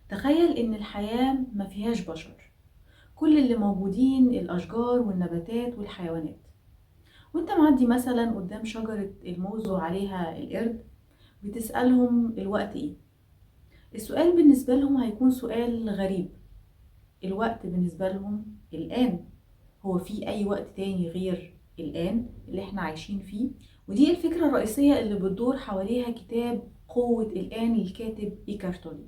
تخيل إن الحياة ما فيهاش بشر، كل اللي موجودين الأشجار والنباتات والحيوانات. وانت معدي مثلا قدام شجرة الموز وعليها القرد، بتسألهم الوقت ايه؟ السؤال بالنسبة لهم هيكون سؤال غريب. الوقت بالنسبة لهم الآن، هو في أي وقت تاني غير الآن اللي احنا عايشين فيه؟ ودي الفكرة الرئيسية اللي بتدور حواليها كتاب قوة الآن للكاتب إيكارت تولي.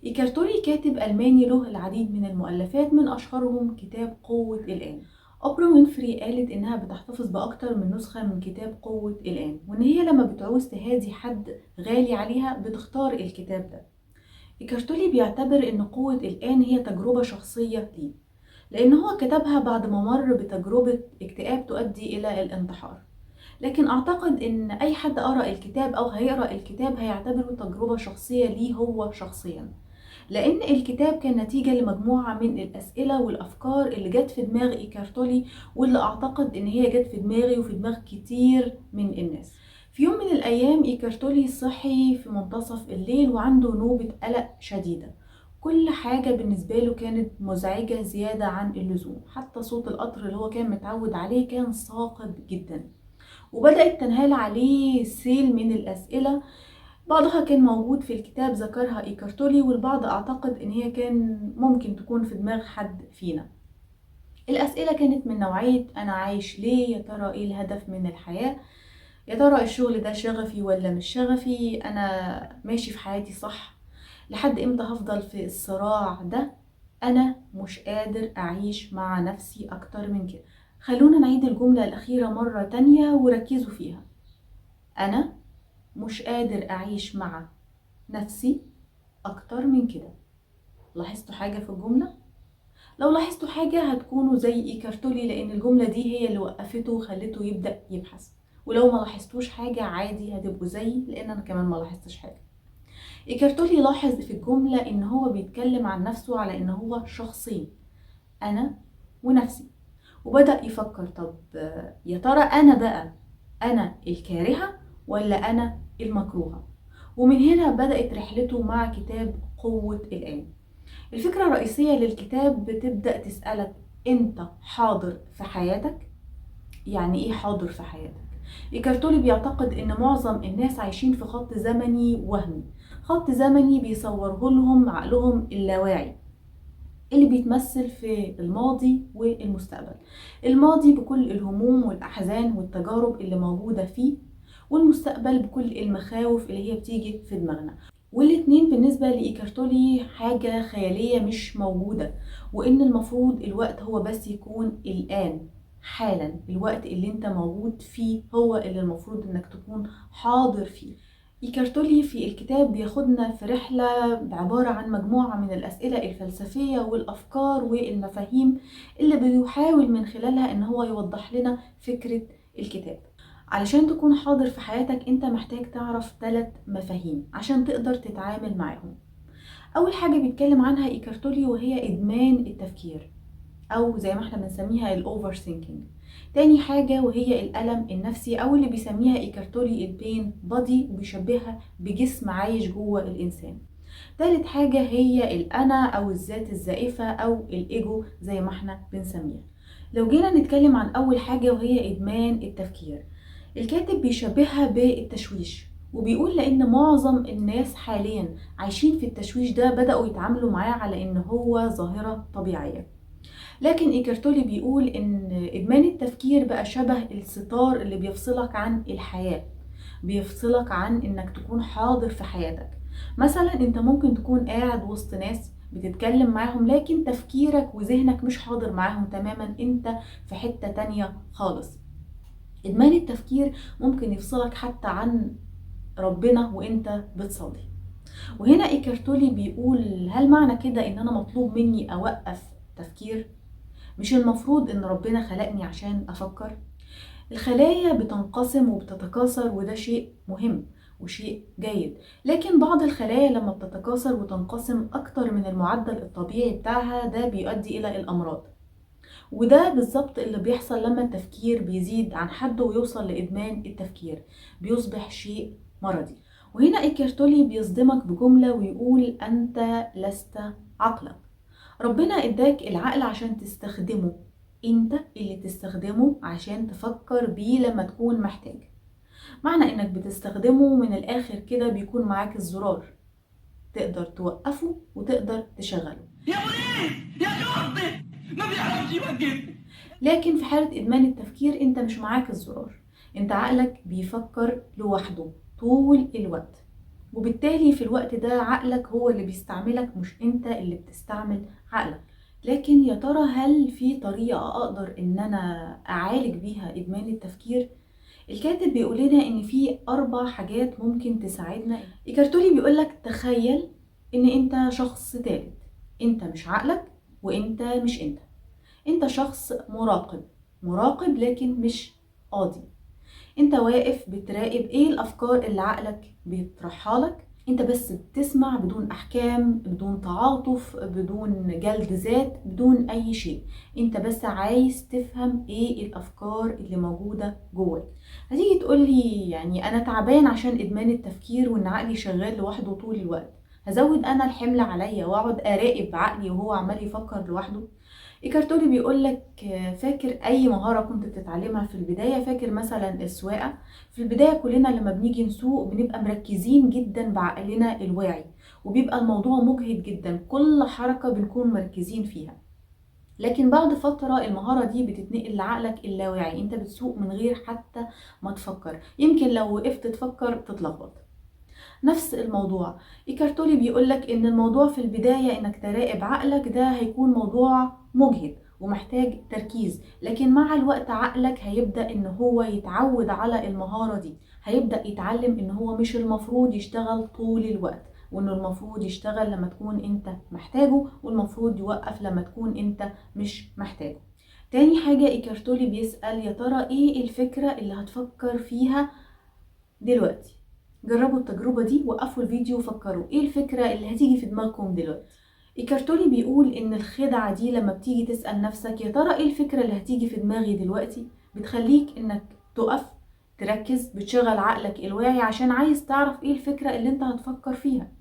إيكارت تولي كاتب ألماني له العديد من المؤلفات، من أشهرهم كتاب قوة الآن. أوبرا وينفري قالت إنها بتحتفظ بأكتر من نسخة من كتاب قوة الآن، وإن هي لما بتعوز تهادي حد غالي عليها بتختار الكتاب ده. إيكارت تولي بيعتبر إن قوة الآن هي تجربة شخصية ليه، لأن هو كتبها بعد ما مر بتجربة اكتئاب تؤدي إلى الانتحار. لكن أعتقد إن أي حد قرأ الكتاب أو هيقرأ الكتاب هيعتبره تجربة شخصية ليه هو شخصيا، لأن الكتاب كان نتيجة لمجموعة من الأسئلة والأفكار اللي جت في دماغ إيكارت تولي، واللي أعتقد إن هي جت في دماغي وفي دماغ كتير من الناس. في يوم من الأيام إيكارت تولي صحي في منتصف الليل وعنده نوبة قلق شديدة. كل حاجة بالنسبة له كانت مزعجة زيادة عن اللزوم، حتى صوت القطر اللي هو كان متعود عليه كان صاخب جدا. وبدأت تنهال عليه سيل من الأسئلة، بعضها كان موجود في الكتاب ذكرها إيكارت تولي، والبعض أعتقد إن هي كان ممكن تكون في دماغ حد فينا. الأسئلة كانت من نوعية: أنا عايش ليه؟ يا ترى إيه الهدف من الحياة؟ يا ترى الشغل ده شغفي ولا مش شغفي؟ أنا ماشي في حياتي صح؟ لحد إمتى هفضل في الصراع ده؟ أنا مش قادر أعيش مع نفسي أكتر من كده. خلونا نعيد الجملة الأخيرة مرة تانية وركزوا فيها. أنا مش قادر أعيش مع نفسي أكتر من كده. لاحظتوا حاجة في الجملة؟ لو لاحظتوا حاجة هتكونوا زي إيكارت تولي، لأن الجملة دي هي اللي وقفته وخلته يبدأ يبحث. ولو ما لاحظتوش حاجة عادي هتبقوا زيي، لأن أنا كمان ما لاحظتش حاجة. إيكارت تولي لاحظ في الجملة إن هو بيتكلم عن نفسه على إن هو شخصين، أنا ونفسي. وبدأ يفكر، طب يا ترى أنا بقى أنا الكارهة ولا أنا المكروهة؟ ومن هنا بدأت رحلته مع كتاب قوة الآن. الفكرة الرئيسية للكتاب بتبدأ تسألك: أنت حاضر في حياتك؟ يعني إيه حاضر في حياتك؟ إيكارت تولي بيعتقد إن معظم الناس عايشين في خط زمني وهمي، خط زمني بيصوره لهم عقلهم اللاواعي، اللي بيتمثل في الماضي والمستقبل. الماضي بكل الهموم والأحزان والتجارب اللي موجودة فيه، والمستقبل بكل المخاوف اللي هي بتيجي في دماغنا. والاتنين بالنسبة لإيكارت تولي حاجة خيالية مش موجودة، وإن المفروض الوقت هو بس يكون الآن حالا، الوقت اللي انت موجود فيه هو اللي المفروض انك تكون حاضر فيه. إيكارت تولي في الكتاب بياخدنا في رحلة عبارة عن مجموعة من الأسئلة الفلسفية والأفكار والمفاهيم اللي بيحاول من خلالها إن هو يوضح لنا فكرة الكتاب. علشان تكون حاضر في حياتك انت محتاج تعرف 3 مفاهيم عشان تقدر تتعامل معاهم. أول حاجة بيتكلم عنها إيكارت تولي وهي إدمان التفكير، أو زي ما احنا بنسميها ال overthinking. تاني حاجة وهي الألم النفسي، أو اللي بيسميها إيكارت تولي ال pain body، وبيشبهها بجسم عايش جوه الإنسان. تالت حاجة هي الأنا أو الذات الزائفة أو الإيجو زي ما احنا بنسميها. لو جينا نتكلم عن أول حاجة وهي إدمان التفكير، الكاتب بيشبهها بالتشويش، وبيقول لأن معظم الناس حاليا عايشين في التشويش ده بدأوا يتعاملوا معاه على إن هو ظاهرة طبيعية. لكن إيكارت تولي بيقول إن إدمان التفكير بقى شبه الستار اللي بيفصلك عن الحياة، بيفصلك عن إنك تكون حاضر في حياتك. مثلا أنت ممكن تكون قاعد وسط ناس بتتكلم معاهم، لكن تفكيرك وذهنك مش حاضر معاهم تماما، أنت في حتة تانية خالص. إدمان التفكير ممكن يفصلك حتى عن ربنا وإنت بتصلي. وهنا إيكارت تولي بيقول هل معنى كده إن أنا مطلوب مني أوقف تفكير؟ مش المفروض إن ربنا خلقني عشان أفكر؟ الخلايا بتنقسم وبتتكاثر، وده شيء مهم وشيء جيد، لكن بعض الخلايا لما بتتكاثر وتنقسم أكتر من المعدل الطبيعي بتاعها ده بيؤدي إلى الأمراض. وده بالظبط اللي بيحصل لما التفكير بيزيد عن حده ويوصل لإدمان التفكير، بيصبح شيء مرضي. وهنا إيكارت تولي بيصدمك بجملة ويقول أنت لست عقلك. ربنا اداك العقل عشان تستخدمه، انت اللي تستخدمه عشان تفكر بيه لما تكون محتاج. معنى انك بتستخدمه من الاخر كده بيكون معاك الزرار، تقدر توقفه وتقدر تشغله. يا مريض يا شرطي ما بيعرفش يوقف. لكن في حالة إدمان التفكير انت مش معاك الزرار، انت عقلك بيفكر لوحده طول الوقت، وبالتالي في الوقت ده عقلك هو اللي بيستعملك مش انت اللي بتستعمل عقلك. لكن يا ترى هل في طريقة اقدر ان انا اعالج بيها ادمان التفكير؟ الكاتب بيقول لنا ان في 4 حاجات ممكن تساعدنا. إيكارت تولي بيقول لك تخيل ان انت شخص تالت، انت مش عقلك وانت مش انت، انت شخص مراقب، مراقب لكن مش قاضي. انت واقف بتراقب ايه الافكار اللي عقلك بيطرحها لك، انت بس بتسمع بدون احكام، بدون تعاطف، بدون جلد ذات، بدون اي شيء، انت بس عايز تفهم ايه الافكار اللي موجودة جواك. هتيجي تقولي يعني انا تعبان عشان ادمان التفكير وان عقلي شغال لوحده طول الوقت، هزود انا الحمل عليا واقعد اراقب عقلي وهو عمال يفكر لوحده؟ إيكارت تولي بيقولك فاكر أي مهارة كنت بتتعلمها في البداية؟ فاكر مثلا السواقة؟ في البداية كلنا لما بنيجي نسوق بنبقى مركزين جدا بعقلنا الواعي، وبيبقى الموضوع مجهد جدا، كل حركة بنكون مركزين فيها. لكن بعد فترة المهارة دي بتتنقل لعقلك اللاواعي، انت بتسوق من غير حتى ما تفكر، يمكن لو وقفت تفكر تتلخبط. نفس الموضوع إيكارت تولي بيقولك إن الموضوع في البداية إنك تراقب عقلك ده هيكون موضوع مجهد ومحتاج تركيز، لكن مع الوقت عقلك هيبدأ إن هو يتعود على المهارة دي، هيبدأ يتعلم إن هو مش المفروض يشتغل طول الوقت، وإنه المفروض يشتغل لما تكون أنت محتاجه، والمفروض يوقف لما تكون أنت مش محتاجه. تاني حاجة إيكارت تولي بيسأل يا ترى إيه الفكرة اللي هتفكر فيها دلوقتي؟ جربوا التجربة دي، وقفوا الفيديو وفكروا ايه الفكرة اللي هتيجي في دماغكم دلوقتي. إيكارت تولي بيقول ان الخدعة دي لما بتيجي تسأل نفسك يا ترى ايه الفكرة اللي هتيجي في دماغي دلوقتي، بتخليك انك تقف تركز، بتشغل عقلك الواعي عشان عايز تعرف ايه الفكرة اللي انت هتفكر فيها.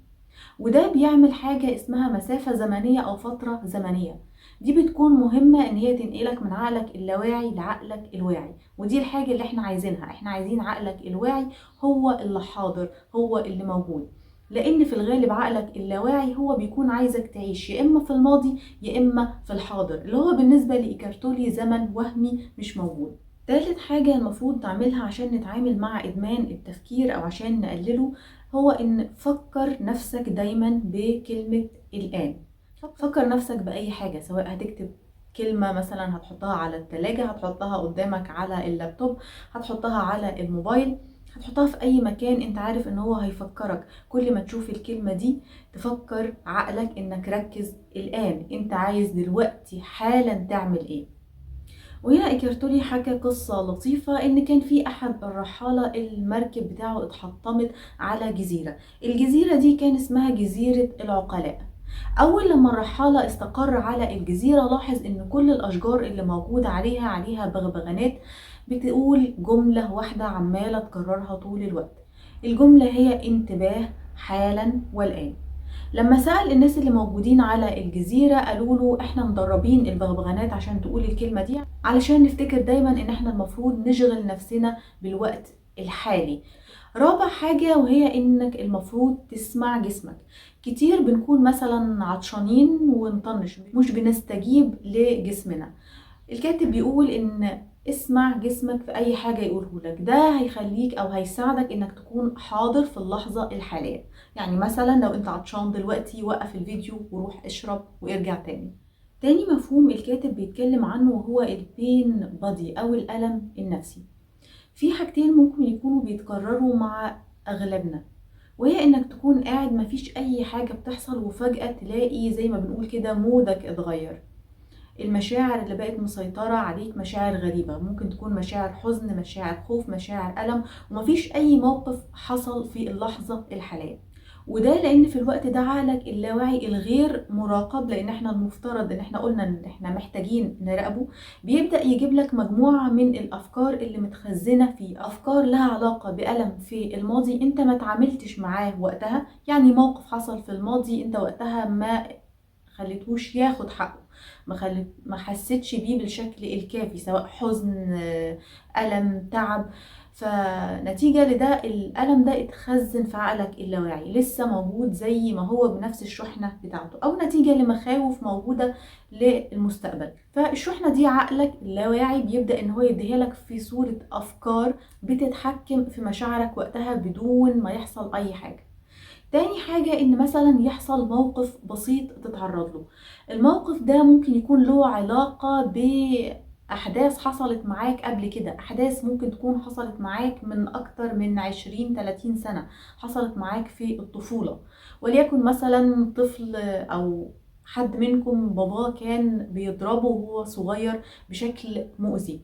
وده بيعمل حاجة اسمها مسافة زمنية او فترة زمنية، دي بتكون مهمة ان هي تنقلك من عقلك اللاواعي لعقلك الواعي، ودي الحاجة اللي احنا عايزينها. احنا عايزين عقلك الواعي هو اللي حاضر، هو اللي موجود، لان في الغالب عقلك اللاواعي هو بيكون عايزك تعيش يا اما في الماضي يا اما في الحاضر، اللي هو بالنسبة لإيكارت تولي زمن وهمي مش موجود. تالت حاجة المفروض نعملها عشان نتعامل مع إدمان التفكير أو عشان نقلله، هو إن فكر نفسك دايما بكلمة الآن. فكر نفسك بأي حاجة، سواء هتكتب كلمة مثلا هتحطها على التلاجة، هتحطها قدامك على اللابتوب، هتحطها على الموبايل، هتحطها في أي مكان انت عارف ان هو هيفكرك. كل ما تشوف الكلمة دي تفكر عقلك انك ركز الآن، انت عايز دلوقتي حالا تعمل ايه. وهنا إيكارت تولي حكى قصة لطيفة، إن كان في أحد الرحالة المركب بتاعه اتحطمت على جزيرة، الجزيرة دي كان اسمها جزيرة العقلاء. أول لما الرحالة استقر على الجزيرة لاحظ إن كل الأشجار اللي موجودة عليها بغبغانات بتقول جملة واحدة عمالة تكررها طول الوقت، الجملة هي انتباه حالا والآن. لما سأل الناس اللي موجودين على الجزيرة قالوا له احنا مدربين البغبغانات عشان تقول الكلمة دي، علشان نفتكر دايما ان احنا المفروض نشغل نفسنا بالوقت الحالي. رابع حاجة وهي انك المفروض تسمع جسمك. كتير بنكون مثلا عطشانين ونطنش، مش بنستجيب لجسمنا. الكاتب بيقول ان اسمع جسمك في اي حاجة يقوله لك، ده هيخليك او هيساعدك انك تكون حاضر في اللحظة الحالية. يعني مثلا لو انت عطشان دلوقتي وقف الفيديو وروح اشرب وارجع تاني. تاني مفهوم الكاتب بيتكلم عنه وهو ال pain body او الألم النفسي. في حاجتين ممكن يكونوا بيتكرروا مع اغلبنا، وهي انك تكون قاعد مفيش اي حاجة بتحصل وفجأة تلاقي زي ما بنقول كده مودك اتغير، المشاعر اللي بقت مسيطرة عليك مشاعر غريبة، ممكن تكون مشاعر حزن، مشاعر خوف، مشاعر ألم، ومفيش أي موقف حصل في اللحظة الحالية. وده لان في الوقت ده عقلك اللاواعي الغير مراقب، لان احنا المفترض ان احنا قلنا ان احنا محتاجين نراقبه، بيبدأ يجيب لك مجموعة من الافكار اللي متخزنة فيه، افكار لها علاقة بألم في الماضي انت ما تعاملتش معاه وقتها، يعني موقف حصل في الماضي انت وقتها ما خليتهوش ياخد حقه، ما حسيتش بيه بالشكل الكافي، سواء حزن، ألم، تعب. فنتيجة لده الألم ده اتخزن في عقلك اللاواعي، لسه موجود زي ما هو بنفس الشحنة بتاعته، أو نتيجة لمخاوف موجودة للمستقبل. فالشحنة دي عقلك اللاواعي بيبدأ إن هو يديها لك في صورة أفكار بتتحكم في مشاعرك وقتها بدون ما يحصل أي حاجة. تاني حاجة إن مثلا يحصل موقف بسيط تتعرض له، الموقف ده ممكن يكون له علاقة بأحداث حصلت معاك قبل كده، أحداث ممكن تكون حصلت معاك من أكتر من 20-30 سنة، حصلت معاك في الطفولة. وليكن مثلا طفل أو حد منكم باباه كان بيضربه وهو صغير بشكل مؤذي،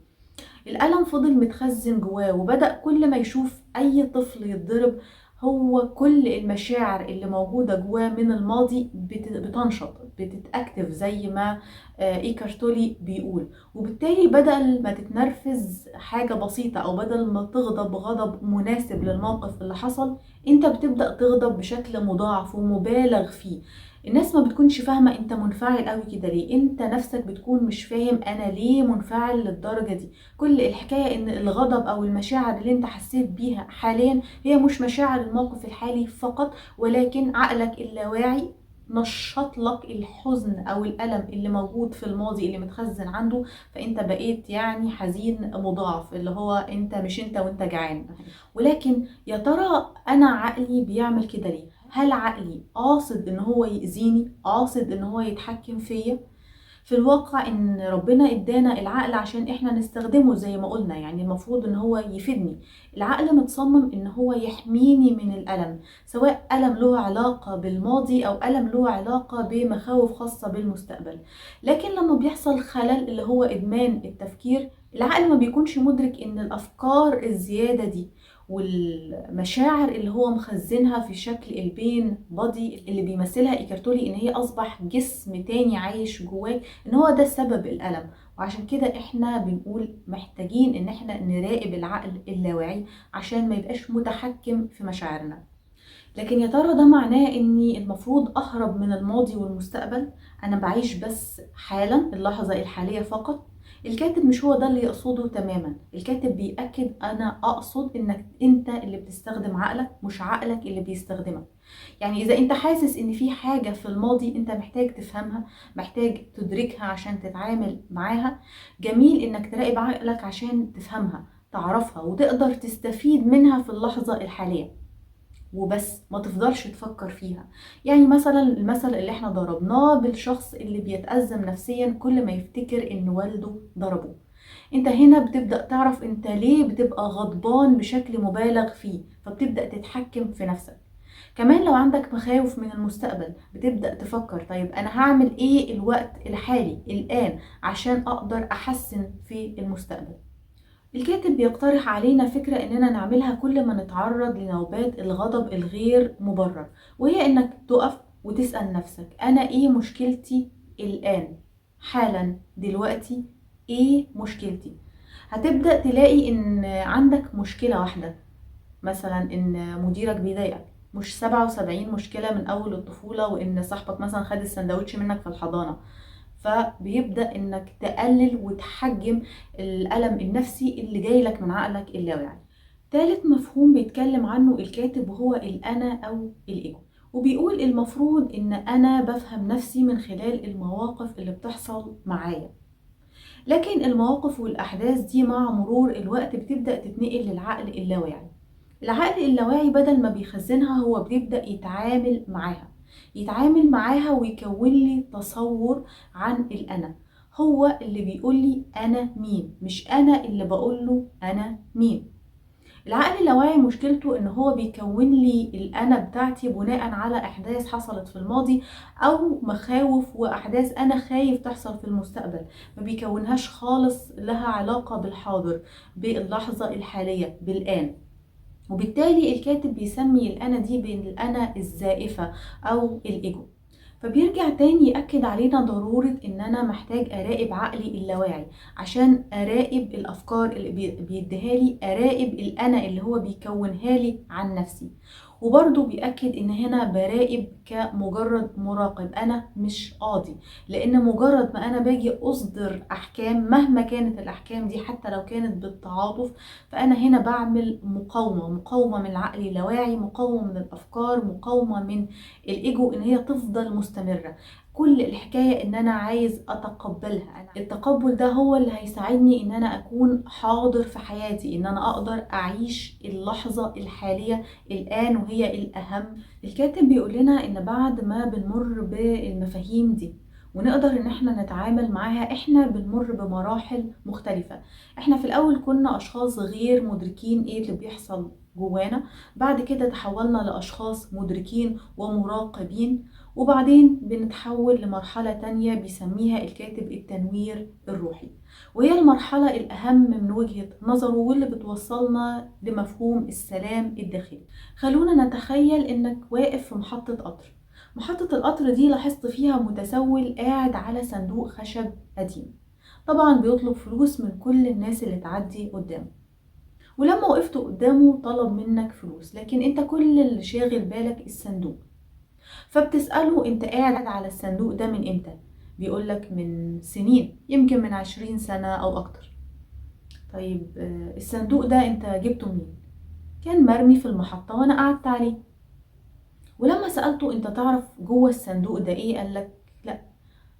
الألم فضل متخزن جواه، وبدأ كل ما يشوف أي طفل يتضرب هو كل المشاعر اللي موجودة جواه من الماضي بتنشط، بتتأكتف زي ما إيكارت تولي بيقول. وبالتالي بدل ما تتنرفز حاجة بسيطة أو بدل ما تغضب غضب مناسب للموقف اللي حصل، أنت بتبدأ تغضب بشكل مضاعف ومبالغ فيه. الناس ما بتكونش فاهمة انت منفعل قوي كده ليه، انت نفسك بتكون مش فاهم انا ليه منفعل للدرجة دي. كل الحكاية ان الغضب او المشاعر اللي انت حسيت بيها حاليا هي مش مشاعر الموقف الحالي فقط، ولكن عقلك اللاواعي نشط لك الحزن او الالم اللي موجود في الماضي اللي متخزن عنده، فانت بقيت حزين مضاعف، اللي هو انت مش انت وانت جعان. ولكن يا ترى انا عقلي بيعمل كده ليه؟ هل عقلي قاصد ان هو يأذيني؟ قاصد ان هو يتحكم فيا؟ في الواقع ان ربنا ادانا العقل عشان احنا نستخدمه زي ما قلنا، المفروض ان هو يفيدني. العقل متصمم ان هو يحميني من الألم، سواء ألم له علاقة بالماضي او ألم له علاقة بمخاوف خاصة بالمستقبل. لكن لما بيحصل خلل اللي هو إدمان التفكير، العقل ما بيكونش مدرك ان الأفكار الزيادة دي والمشاعر اللي هو مخزنها في شكل ال pain body اللي بيمثلها إيكارت تولي ان هي اصبح جسم تاني عايش جواك، ان هو ده سبب الألم. وعشان كده احنا بنقول محتاجين ان احنا نراقب العقل اللاواعي عشان ما يبقاش متحكم في مشاعرنا. لكن يا ترى ده معناه اني المفروض اهرب من الماضي والمستقبل؟ انا بعيش بس حالا، اللحظة الحالية فقط؟ الكاتب مش هو ده اللي يقصده تماما. الكاتب بيأكد انا اقصد انك انت اللي بتستخدم عقلك مش عقلك اللي بيستخدمك. اذا انت حاسس ان في حاجة في الماضي انت محتاج تفهمها، محتاج تدركها عشان تتعامل معاها، جميل انك تراقب عقلك عشان تفهمها، تعرفها، وتقدر تستفيد منها في اللحظة الحالية وبس، ما تفضلش تفكر فيها. مثلا المثل اللي احنا ضربناه بالشخص اللي بيتأزم نفسيا كل ما يفتكر ان والده ضربه، انت هنا بتبدأ تعرف انت ليه بتبقى غضبان بشكل مبالغ فيه، فبتبدأ تتحكم في نفسك. كمان لو عندك مخاوف من المستقبل بتبدأ تفكر طيب انا هعمل ايه الوقت الحالي الآن عشان اقدر احسن في المستقبل. الكاتب بيقترح علينا فكرة إننا نعملها كل ما نتعرض لنوبات الغضب الغير مبرر، وهي إنك تقف وتسأل نفسك أنا إيه مشكلتي الآن، حالا دلوقتي إيه مشكلتي؟ هتبدأ تلاقي إن عندك مشكلة واحدة، مثلا إن مديرك بيضايقك، مش 77 مشكلة من أول الطفولة، وإن صاحبك مثلا خد السندوتش منك في الحضانة. فبيبدأ إنك تقلل وتحجم الألم النفسي اللي جاي لك من عقلك اللاواعي. تالت مفهوم بيتكلم عنه الكاتب وهو الأنا أو الإيجو، وبيقول المفروض إن أنا بفهم نفسي من خلال المواقف اللي بتحصل معايا، لكن المواقف والأحداث دي مع مرور الوقت بتبدأ تتنقل للعقل اللاواعي. العقل اللاواعي بدل ما بيخزنها هو بيبدأ يتعامل معاها، يتعامل معاها ويكون لي تصور عن الأنا. هو اللي بيقول لي أنا مين، مش أنا اللي بقول له أنا مين. العقل اللاواعي مشكلته إن هو بيكون لي الأنا بتاعتي بناء على أحداث حصلت في الماضي أو مخاوف وأحداث أنا خايف تحصل في المستقبل، ما بيكونهاش خالص لها علاقة بالحاضر، باللحظة الحالية، بالآن. وبالتالي الكاتب بيسمي الأنا دي بالأنا الزائفة أو الإيجو. فبيرجع تاني يأكد علينا ضرورة إن أنا محتاج أراقب عقلي اللاواعي عشان أراقب الأفكار اللي بيديها لي، أراقب الأنا اللي هو بيكونها لي عن نفسي. وبرضه بيأكد إن هنا براقب كمجرد مراقب، أنا مش قاضي، لأن مجرد ما أنا باجي أصدر أحكام مهما كانت الأحكام دي حتى لو كانت بالتعاطف، فأنا هنا بعمل مقاومة، مقاومة من العقل اللاواعي، مقاومة من الأفكار، مقاومة من الإيجو إن هي تفضل مستمرة. كل الحكاية إن أنا عايز أتقبلها. التقبل ده هو اللي هيساعدني إن أنا أكون حاضر في حياتي، إن أنا أقدر أعيش اللحظة الحالية الآن وهي الأهم. الكاتب بيقول لنا إن بعد ما بنمر بالمفاهيم دي ونقدر إن إحنا نتعامل معاها، إحنا بنمر بمراحل مختلفة. إحنا في الأول كنا أشخاص غير مدركين إيه اللي بيحصل جوانا، بعد كده تحولنا لأشخاص مدركين ومراقبين، وبعدين بنتحول لمرحلة تانية بيسميها الكاتب التنوير الروحي، وهي المرحلة الأهم من وجهة نظره واللي بتوصلنا لمفهوم السلام الداخلي. خلونا نتخيل إنك واقف في محطة قطر. محطة القطر دي لاحظت فيها متسول قاعد على صندوق خشب قديم، طبعا بيطلب فلوس من كل الناس اللي تعدي قدامه، ولما وقفت قدامه طلب منك فلوس، لكن انت كل اللي شاغل بالك الصندوق. فبتسأله انت قاعد على الصندوق ده من امتى؟ بيقولك من سنين، يمكن من 20 سنة او اكتر. طيب الصندوق ده انت جبته منين؟ كان مرمي في المحطة وانا قعدت عليه. ولما سألته انت تعرف جوه الصندوق ده ايه؟ قالك لا،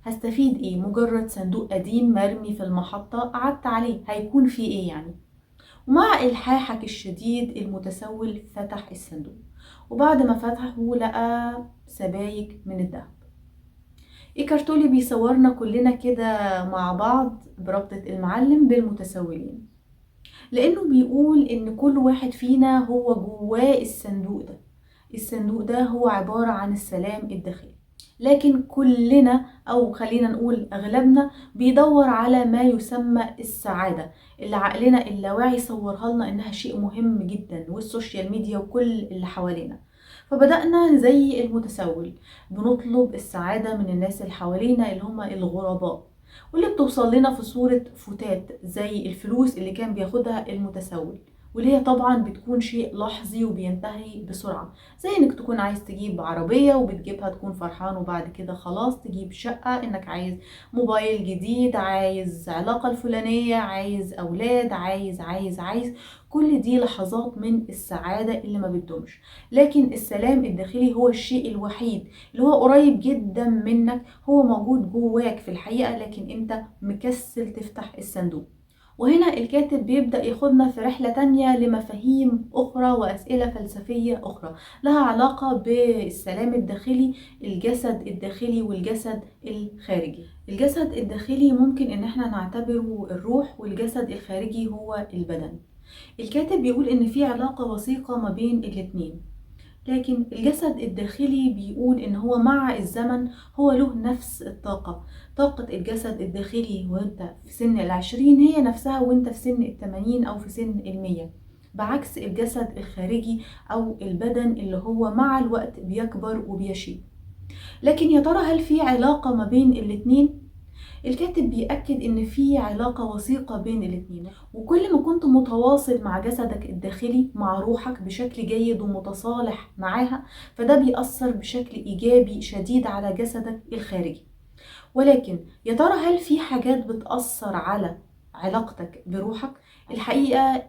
هستفيد ايه؟ مجرد صندوق قديم مرمي في المحطة قعدت عليه، هيكون فيه ايه يعني؟ ومع إلحاحك الشديد المتسول فتح الصندوق، وبعد ما فتحه لقى سبايك من الذهب. إيكارت تولي بيصورنا كلنا كده مع بعض بربطة المعلم بالمتسولين، لأنه بيقول إن كل واحد فينا هو جواه الصندوق ده. الصندوق ده هو عبارة عن السلام الداخلي، لكن كلنا أو خلينا نقول أغلبنا بيدور على ما يسمى السعادة اللي عقلنا اللاواعي صورها لنا إنها شيء مهم جدا، وال social media وكل اللي حوالينا. فبدأنا زي المتسول بنطلب السعادة من الناس اللي حوالينا اللي هم الغرباء، واللي بتوصل لنا في صورة فتات زي الفلوس اللي كان بياخدها المتسول، واللي هي طبعا بتكون شيء لحظي وبينتهي بسرعة، زي انك تكون عايز تجيب عربية وبتجيبها تكون فرحان، وبعد كده خلاص تجيب شقة، انك عايز موبايل جديد، عايز علاقة الفلانية، عايز اولاد، عايز عايز عايز. كل دي لحظات من السعادة اللي ما بتدومش. لكن السلام الداخلي هو الشيء الوحيد اللي هو قريب جدا منك، هو موجود جواك في الحقيقة، لكن انت مكسل تفتح الصندوق. وهنا الكاتب بيبدأ ياخدنا في رحلة تانية لمفاهيم أخرى وأسئلة فلسفية أخرى لها علاقة بالسلام الداخلي، الجسد الداخلي والجسد الخارجي. الجسد الداخلي ممكن إن احنا نعتبره الروح، والجسد الخارجي هو البدن. الكاتب بيقول إن في علاقة وثيقة ما بين الاتنين، لكن الجسد الداخلي بيقول إن هو مع الزمن هو له نفس الطاقة. طاقة الجسد الداخلي وانت في سن 20 هي نفسها وانت في سن 80 أو في سن 100، بعكس الجسد الخارجي أو البدن اللي هو مع الوقت بيكبر وبيشيب. لكن يا ترى هل في علاقة ما بين الاتنين؟ الكاتب بيأكد إن في علاقة وثيقة بين الاتنين، وكل ما كنت متواصل مع جسدك الداخلي مع روحك بشكل جيد ومتصالح معاها، فده بيأثر بشكل إيجابي شديد على جسدك الخارجي. ولكن يا ترى هل في حاجات بتأثر على علاقتك بروحك؟ الحقيقة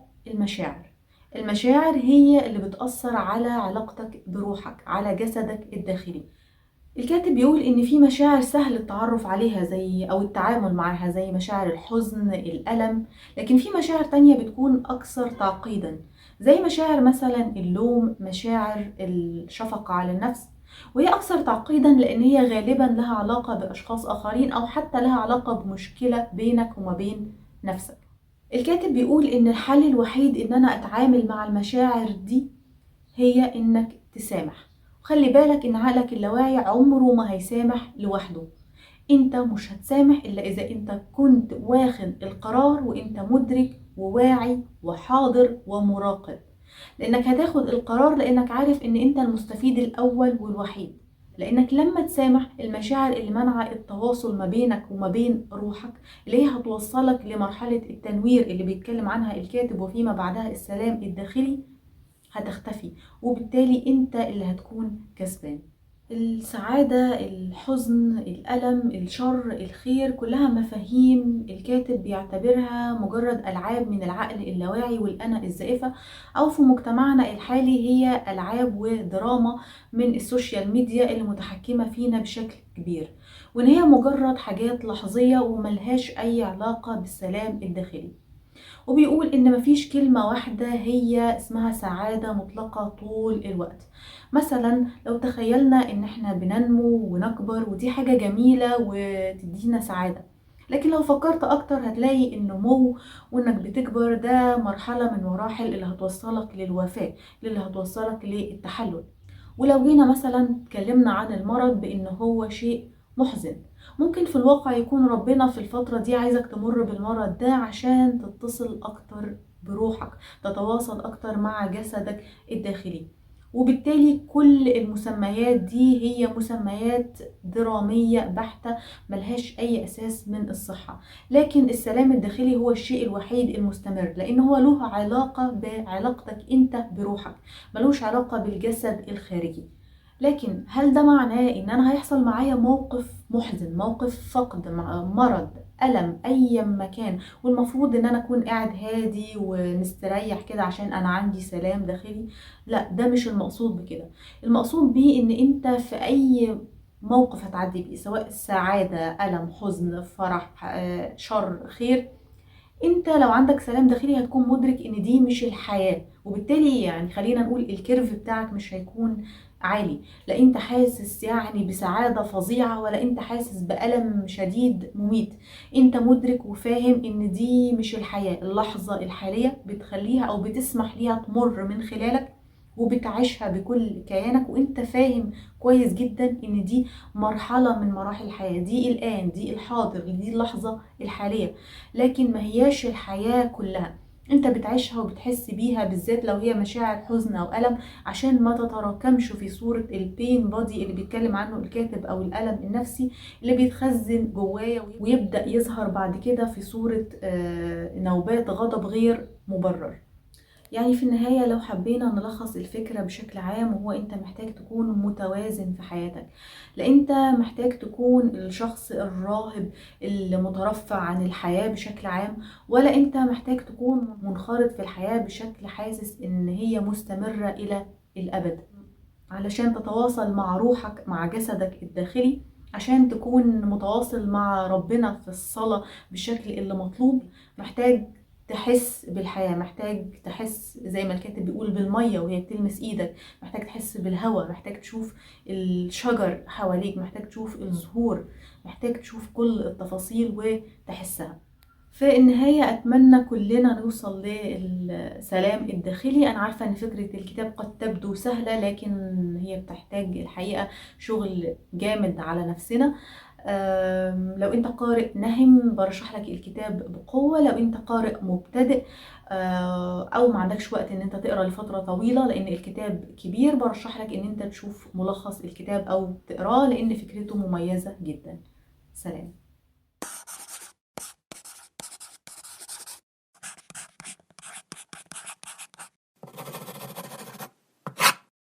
المشاعر هي اللي بتأثر على علاقتك بروحك، على جسدك الداخلي. الكاتب بيقول إن في مشاعر سهل التعرف عليها زي أو التعامل معها، زي مشاعر الحزن، الألم، لكن في مشاعر تانية بتكون أكثر تعقيدا، زي مشاعر مثلا اللوم، مشاعر الشفقة على النفس، وهي أكثر تعقيدا لأن هي غالبا لها علاقة بأشخاص آخرين أو حتى لها علاقة بمشكلة بينك وما بين نفسك. الكاتب بيقول إن الحل الوحيد إن أنا أتعامل مع المشاعر دي هي إنك تسامح. خلي بالك إن عقلك اللاواعي عمره ما هيسامح لوحده، أنت مش هتسامح إلا إذا أنت كنت واخد القرار وأنت مدرك وواعي وحاضر ومراقب. لانك هتاخد القرار لانك عارف ان انت المستفيد الاول والوحيد. لانك لما تسامح، المشاعر اللي منع التواصل ما بينك وما بين روحك اللي هي هتوصلك لمرحلة التنوير اللي بيتكلم عنها الكاتب وفيما بعدها السلام الداخلي، هتختفي، وبالتالي انت اللي هتكون كسبان. السعادة، الحزن، الألم، الشر، الخير، كلها مفاهيم الكاتب بيعتبرها مجرد ألعاب من العقل اللاواعي والأنا الزائفة، أو في مجتمعنا الحالي هي ألعاب ودراما من ال social media اللي متحكمة فينا بشكل كبير، وإن هي مجرد حاجات لحظية وملهاش أي علاقة بالسلام الداخلي. وبيقول إن مفيش كلمة واحدة هي اسمها سعادة مطلقة طول الوقت. مثلا لو تخيلنا إن إحنا بننمو ونكبر ودي حاجة جميلة وتدينا سعادة، لكن لو فكرت أكتر هتلاقي النمو وإنك بتكبر ده مرحلة من مراحل اللي هتوصلك للوفاة، اللي هتوصلك للتحلل. ولو جينا مثلا اتكلمنا عن المرض بإن هو شيء محزن، ممكن في الواقع يكون ربنا في الفترة دي عايزك تمر بالمرض ده عشان تتصل أكتر بروحك، تتواصل أكتر مع جسدك الداخلي. وبالتالي كل المسميات دي هي مسميات درامية بحتة ملهاش أي أساس من الصحة. لكن السلام الداخلي هو الشيء الوحيد المستمر، لأن هو له علاقة بعلاقتك أنت بروحك، ملوش علاقة بالجسد الخارجي. لكن هل ده معناه إن أنا هيحصل معايا موقف محزن، موقف فقد، مرض، ألم، أي مكان، والمفروض إن أنا أكون قاعد هادي ومستريح كده عشان أنا عندي سلام داخلي؟ لا، ده مش المقصود بكده. المقصود بيه إن أنت في أي موقف هتعدي بيه، سواء سعادة، ألم، حزن، فرح، شر، خير، أنت لو عندك سلام داخلي هتكون مدرك إن دي مش الحياة، وبالتالي خلينا نقول ال curve بتاعك مش هيكون عالي. لا انت حاسس بسعادة فظيعة، ولا انت حاسس بألم شديد مميت. انت مدرك وفاهم ان دي مش الحياة. اللحظة الحالية بتخليها او بتسمح ليها تمر من خلالك وبتعيشها بكل كيانك، وانت فاهم كويس جدا ان دي مرحلة من مراحل الحياة، دي الآن، دي الحاضر، دي اللحظة الحالية، لكن ما هياش الحياة كلها. انت بتعيشها وبتحس بيها، بالذات لو هي مشاعر حزن او ألم، عشان ما تتراكمش في صورة البين بادي اللي بيتكلم عنه الكاتب، او الألم النفسي اللي بيتخزن جوايا ويبدأ يظهر بعد كده في صورة نوبات غضب غير مبرر. في النهاية لو حبينا نلخص الفكرة بشكل عام، وهو انت محتاج تكون متوازن في حياتك. لا انت محتاج تكون الشخص الراهب المترفع عن الحياة بشكل عام، ولا انت محتاج تكون منخرط في الحياة بشكل حاسس ان هي مستمرة الى الابد. علشان تتواصل مع روحك، مع جسدك الداخلي، عشان تكون متواصل مع ربنا في الصلاة بالشكل اللي مطلوب، محتاج تحس بالحياة، محتاج تحس زي ما الكاتب بيقول بالمية وهي بتلمس ايدك، محتاج تحس بالهواء، محتاج تشوف الشجر حواليك، محتاج تشوف الزهور، محتاج تشوف كل التفاصيل وتحسها. في النهاية أتمنى كلنا نوصل للسلام الداخلي. أنا عارفة إن فكرة الكتاب قد تبدو سهلة، لكن هي بتحتاج الحقيقة شغل جامد على نفسنا. لو أنت قارئ نهم برشح لك الكتاب بقوة. لو أنت قارئ مبتدئ، أو ما عندكش وقت إن أنت تقرأ لفترة طويلة لأن الكتاب كبير، برشح لك إن أنت تشوف ملخص الكتاب أو تقراه لأن فكرته مميزة جدا. سلام.